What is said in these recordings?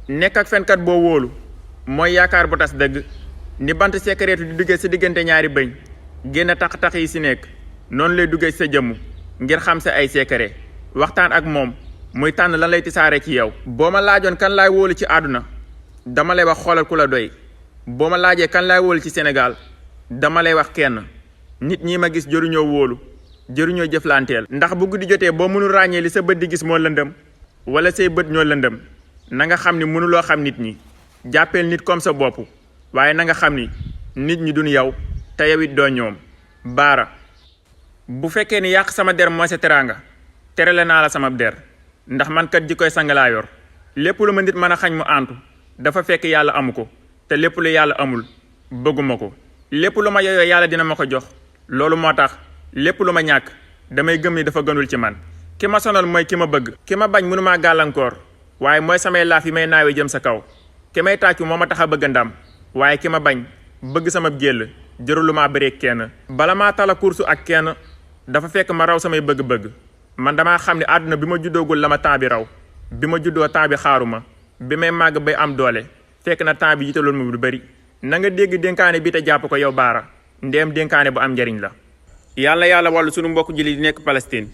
nekk ak fenkat boo wóolu mooy yaakaar bu tas dëgg ni bant secret di duggee sa diggante ñaari bëñ génn tax-tax yi si nekk noonu lay duggee sa jëmm ngir xam sa ay secret waxtaan ak moom muy tànn lan lay tisaare ci yow. boo ma laajoon kan laay wóolu ci àdduna dama lay wax xoolal ku la doy boo ma laajee kan laay wóolu ci Sénégal dama lay wax kenn nit ñi ma gis jëruñoo wóolu jëruñoo jëflanteel. ndax bu guddi jotee boo mënul ràññee li sa bët di gis moo lëndëm wala say bët ñoo lëndëm na nga xam ni mënuloo xam nit ñi jàppeel nit comme sa bopp waaye na nga xam ni nit ñi duñ yow te yow it doo ñoom. Baara bu fekkee ni yàq sama der mooy sa teraanga terale naa la sama der ndax man kat ji koy sang laa yor lépp lu ma nit mën a xañ mu àntu dafa fekk yàlla amu ko te lépp lu yàlla amul bëgguma ko. lépp lu ma yeyoo yàlla dina ma ko jox loolu moo tax lépp lu ma ñàkk damay gëm ni dafa gënul ci man. ki ma sonal mooy ki ma bëgg. ki ma bañ mënumaa gàllankoor waaye mooy samay laaf yi may naawee jëm sa kaw. ki may tàccu moo ma tax a bëgg ndam waaye ki ma bañ bëgg sama jël jërul lu maa bëree kenn. bala maa tala kursu ak kenn dafa fekk ma raw samay bëgg-bëgg man damaa xam ne àdduna bi ma juddoogul la ma temps bi raw bi ma juddoo temps bi xaaruma bi may màgg bay am doole fekk na temps bi yitaloon ma lu bari. na nga dégg dénkaane bi te jàpp ko yow Baara ndeem dénkaane bu am njariñ la. yàlla wàllu sunu mbokk jullit yi nekk Palestine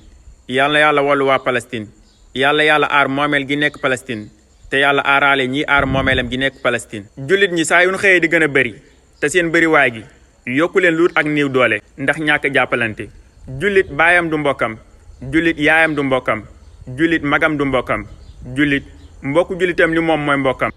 yàlla wàllu waa Palestine yàlla aar moomeel gi nekk Palestine te yàlla aaraale ñii aar moomeelam gi nekk Palestine. jullit ñi saa yu ñu xëyee di gën a bëri te seen bëriwaay gi yokku leen luut ak néew doole ndax ñàkk jàppalante. jullit baayam du mbokkam jullit yaayam du mbokkam jullit magam du mbokkam jullit mbokku jullitam li moom mooy mbokkam.